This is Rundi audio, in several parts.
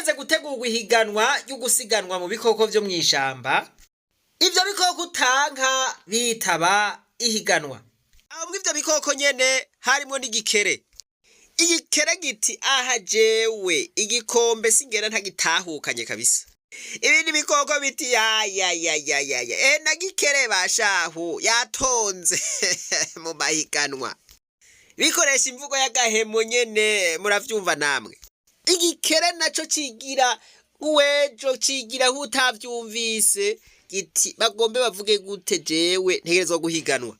Hamaze gutegurwa ihiganwa ryo gusiganwa mu bikoko vyo mw'ishamba, ivyo bikoko utanka bitaba ihiganwa. Aho mw'ivyo bikoko nyene harimwo n'igikere. Igikere giti: "Aha jewe igikombe singera ntagitahukanye kabisa." Ibindi bikoko biti: "Yayayayaya, e na gikere bashahu yatonze mu mahiganwa." Bikoresha imvugo y'agahemo nyene, muravyumva namwe. Igikere naco cigira uwejo, cigira nk'utavyumvise, giti: "Bagombe bavuge gute? Jewe ntegerezwa guhiganwa."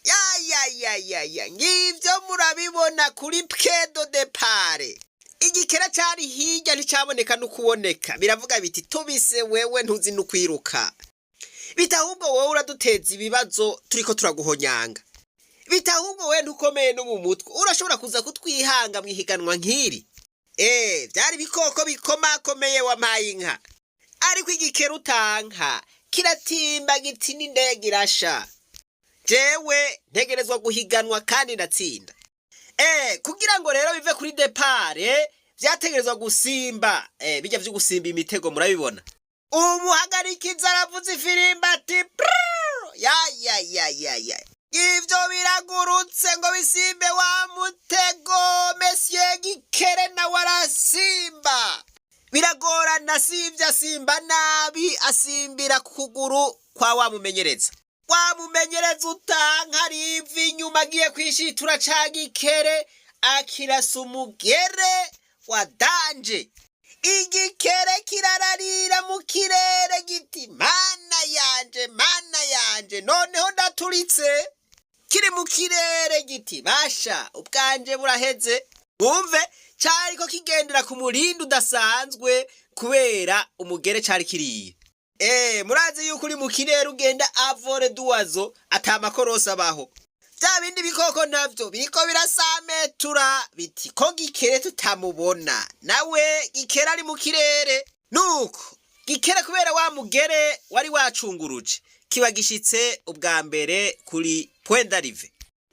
Yayayayaya, ngivyo murabibona kuri point de départ. Igikere cari hirya nticaboneka n'ukuboneka. Biravuga biti: "Tubise wewe ntuzi n'ukwiruka." Biti: "Ahubwo wowe uraduteza ibibazo, turiko turaguhonyanga." Biti: "Ahubwo wewe ntukomeye no mu mutwe, urashobora kuza kutwihanga mw'ihiganwa nk'iri?" Vyari ibikoko bikomakomeye, wampaye inka. Ariko igikere utanka kiratimba giti: "N'indege irasha, jewe ntegerezwa guhiganwa kandi ndatsinda." Kugira ngo rero bive kuri départ, vyategerezwa gusimba bijya vyo gusimba imitego, murabibona. Umuhagarikiza aravuza ifirimba ati: "Prrr!" Ya ya ya ya ya, ivyo biragurutse ngo bisimbe wa mutego. Monsieur Gikere nawe arasimba, biragorana, asimvye asimba nabi, asimbira ku kuguru kwa wa mumenyereza. Wa mumenyereza utanka ariva inyuma agiye kwishitura ca gikere, akirasa umugere wa danger. Igikere kirararira mu kirere giti: "Mana yanje, mana yanje, noneho ndaturitse." Kiri mu kirere giti: "Basha, ubwanje buraheze." Wumve, cariko kigendera ku murindi udasanzwe kubera umugere cari kiriye. Murazi yuko uri mu kirere ugenda à vol d'oiseau, ata makorosi abaho. Vya bindi bikoko navyo biriko birasametura biti: "Ko Gikere tutamubona?" Nawe Gikere ari mu kirere. Nuko Gikere, kubera wa mugere wari wacunguruje, kiba gishitse ubwa mbere kuri point d'arrivée.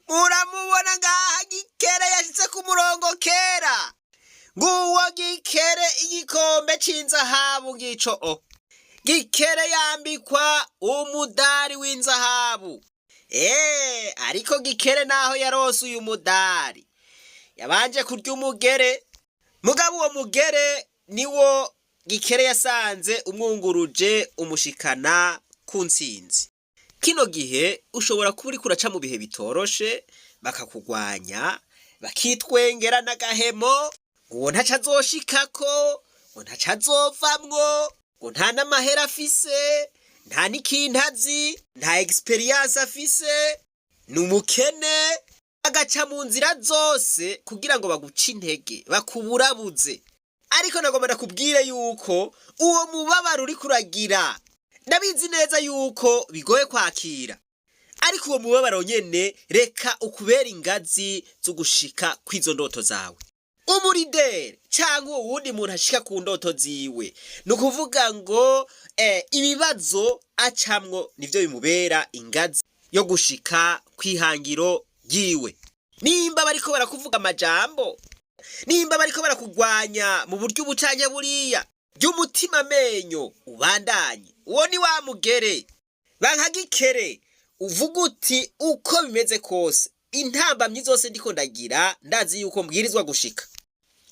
Muramubona ngaha, Gikere yashitse ku murongo kera. Nguwo Gikere, igikombe c'inzahabu ngico. O Gikere yambikwa umudari w'inzahabu. Ariko Gikere naho yarose uyu mudari, yabanje kurya umugere. Mugabo uwo mugere niwo Gikere yasanze umwunguruje, umushikana ku ntsinzi. Kino gihe ushobora kuba uriko uraca mu bihe bitoroshe, bakakugwanya, bakitwengera n'agahemo, ngo ntaco azoshikako, ngo ntaco azovamwo, ngo nta n'amahera afise, nta n'ikintu azi, nta expérience afise, ni umukene. Agaca mu nzira zose kugira ngo baguce intege, bakuburabuze. Ariko nagomba ndakubwire yuko uwo mubabaro uriko uragira, ndabizi neza yuko bigoye kwakira, ariko uwo mubabaro nyene reka ukubera ingazi zo gushika kw'izo ndoto zawe. Umu leader cyangwa uwo wundi muntu ashika ku ndoto ziwe, ni ukuvuga ngo ibibazo acamwo nivyo bimubera ingazi yo gushika kw'ihangiro ryiwe. Nimba bariko barakuvuga amajambo, nimba bariko barakugwanya mu buryo ubucanye buriya, ry'umutima amenyo, ubandanye. Uwo ni wa mugere bankagikere, uvuga uti: "Uko bimeze kose, intambamyi zose ndiko ndagira, ndazi yuko mbwirizwa gushika."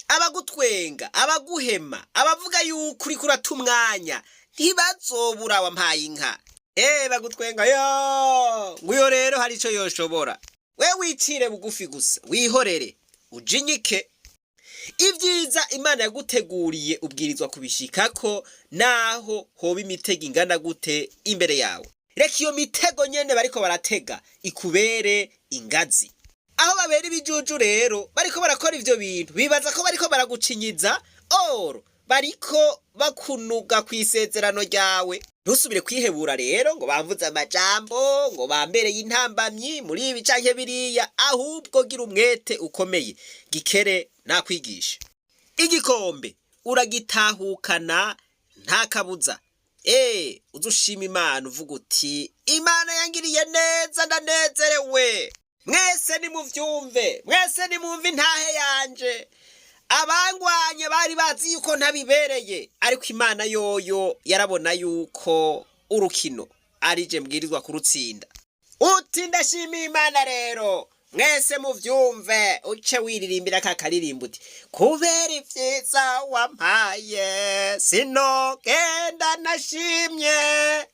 Abagutwenga, abaguhema, abavuga yuko uriko urata umwanya, ntibazobura, wampaye inka. Bagutwenga yo nguyo rero hari ico yoshobora. We wicire bugufi gusa, wihorere, ujinyike. Ibyiza Imana yaguteguriye ubwirizwa kubishikako, naho hoba imitego ingana gute imbere yawe. Reka iyo mitego nyene bariko baratega ikubere ingazi. Aho babera ibijuju rero, bariko barakora ivyo bintu bibaza ko bariko baragucinyiza, or bariko bakunuga kw'isezerano ryawe. Ntusubire kwihebura rero ngo bamvuze amajambo, ngo bambereye intambamyi muri ibi canke biriya. Ahubwo gira umwete ukomeye. Gikere nakwigisha, igikombe uragitahukana nta kabuza. Uze ushima Imana, uvuga uti: "Imana yangiriye neza, ndanezerewe. Mwese nimuvyumve, mwese nimwumve intahe yanje." Abangwanye bari bazi yuko ntabibereye, ariko Imana yoyo yarabona yuko urukino arije mbwirizwa kurutsinda. Uti ndashimiye Imana rero, mwese muvyumve, uce wiririmbira ka karirimbo uti kubera ivyiza wampaye sinogenda nashimye,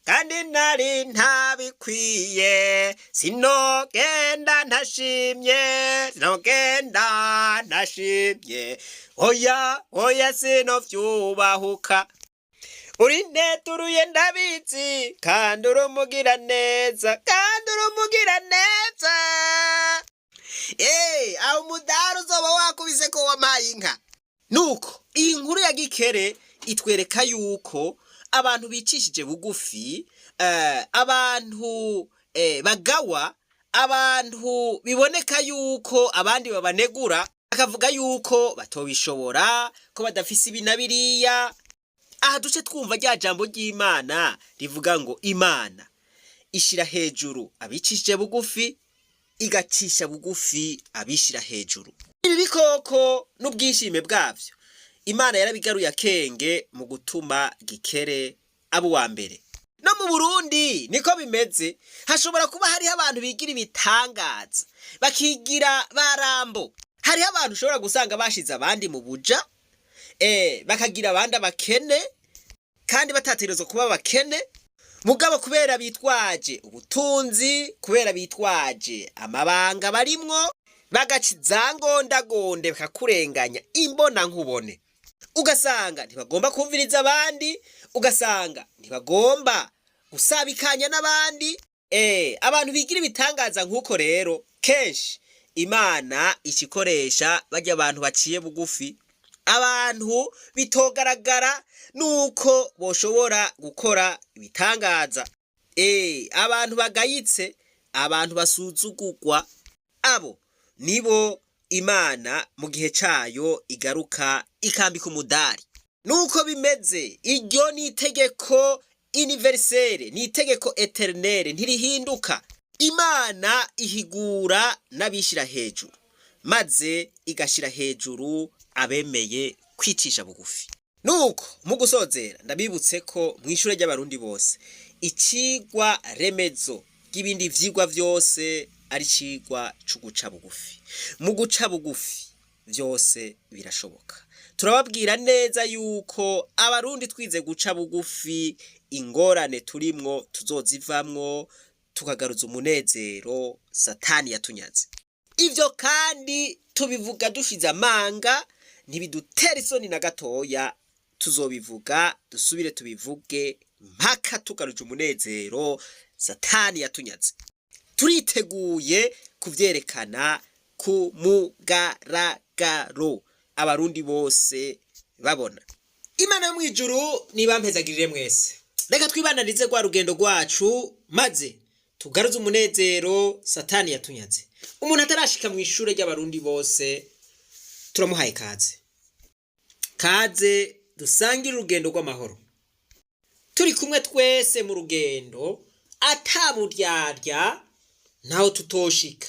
kandi nari ntabikwiye, sinogenda ntashimye, sinogenda ntashimye, oya oya sinovyubahuka. Uri nteturuye ndabizi, kandi uri umugira neza, kandi uri umugira neza. Aho umudari uzoba wakubise ko wampaye inka. Nuko iyi nkuru ya Gikere itwereka yuko abantu bicishije bugufi, abantu bagawa, abantu biboneka yuko abandi babanegura bakavuga yuko batobishobora, ko badafise ibi na biriya. Aha duce twumva rya jambo ry'Imana rivuga ngo Imana ishira hejuru abicishije bugufi, igacisha bugufi abishira hejuru. Ibi bikoko n'ubwishime bwavyo Imana yarabigaruye akenge mu gutuma Gikere aba uwa mbere. No mu Burundi niko bimeze, hashobora kuba hariho abantu bigira ibitangaza, bakigira barambo. Hariho abantu ushobora gusanga bashize abandi mu buja, bakagira abandi abakene, kandi batategerezwa kuba abakene, mugabo kubera bitwaje ubutunzi, kubera bitwaje amabanga barimwo, bagaca izangondagonde bakakurenganya imbona nkubone. Ugasanga ntibagomba kumviriza abandi, ugasanga ntibagomba gusabikanya n'abandi. Abantu bigira ibitangaza nk'uko rero kenshi Imana ikikoresha barya abantu baciye bugufi, abantu bitogaragara nuko boshobora gukora ibitangaza. Abantu bagayitse, abantu basuzugurwa, abo nibo Imana mu gihe cayo igaruka ikambika umudari. Nuko bimeze, iryo ni itegeko universelle, ni itegeko éternel, ntirihinduka. Imana ihigura n'abishira hejuru, maze igashira hejuru abemeye kwicisha bugufi. Nuko mu gusozera ndabibutse ko mw'ishure ry'Abarundi bose icigwa remezo ry'ibindi vyigwa vyose ari icigwa c'uguca bugufi. Mu guca bugufi vyose birashoboka. Turababwira neza yuko Abarundi twize guca bugufi, ingorane turimwo tuzozivamwo, tukagaruza umunezero Satani yatunyaze. Ivyo kandi tubivuga dushize amanga, ntibidutera isoni na gatoya. Tuzobivuga dusubire tubivuge mpaka tugaruje umunezero Satani yatunyaze. Turiteguye kuvyerekana ku mugaragaro, Abarundi bose babona. Imana yo mw'ijuru nibampezagirire mwese. Reka twibananize rwa rugendo rwacu, maze tugaruze umunezero Satani yatunyaze. Umuntu atarashika mu ishure ry'Abarundi bose turamuhaye kaze, kaze dusangire urugendo rw'amahoro, turi kumwe twese mu rugendo ataburyarya. Ntaho tutoshika,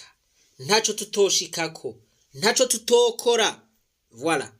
ntaco tutoshikako, ntaco tutokora. Voilà.